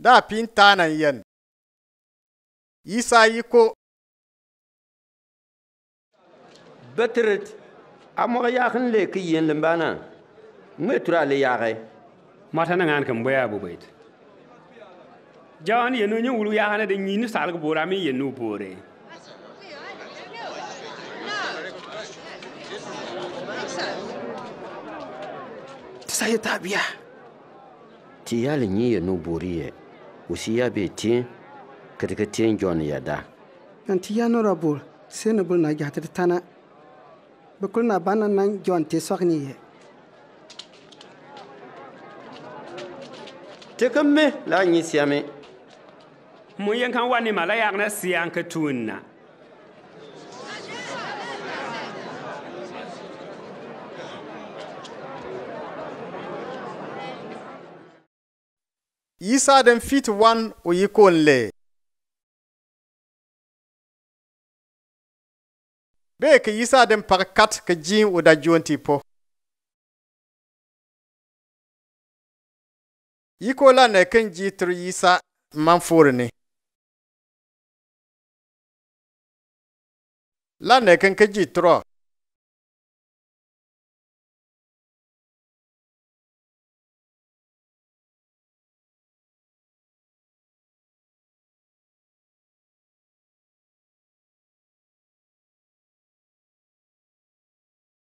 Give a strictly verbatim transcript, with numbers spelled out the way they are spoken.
Da apintanan yɛn. Isa yiko. Betirit, amwak yakǝn le kǝ yien lǝmbana. Nge tura le yake. Matan ngan kǝn bwe abu bwet. John yenu nyi wulu yakane de nyinni sal kǝ bora mi yenu bore. Tisa ye tabia. Ti yale nyi yenu bori ye. Usi ya be tin. Kǝdǝkǝ tin John ya da. Nan ti ya nora bor. Sene bor na jatǝ tana. Bǝkul na bana nan John te sɔk ni ye. Tǝkǝm mi la nyi siame. Mu yɛn kan wani ma la yak na siang kǝ tuna. Isa dǝm fit wan u yikon le. Be kǝ isa dǝm pak kat kǝ jin u da juon ti po. Yiko la ne kǝn ji tǝr isa man fur ni. La ne kǝn kǝ ji tǝro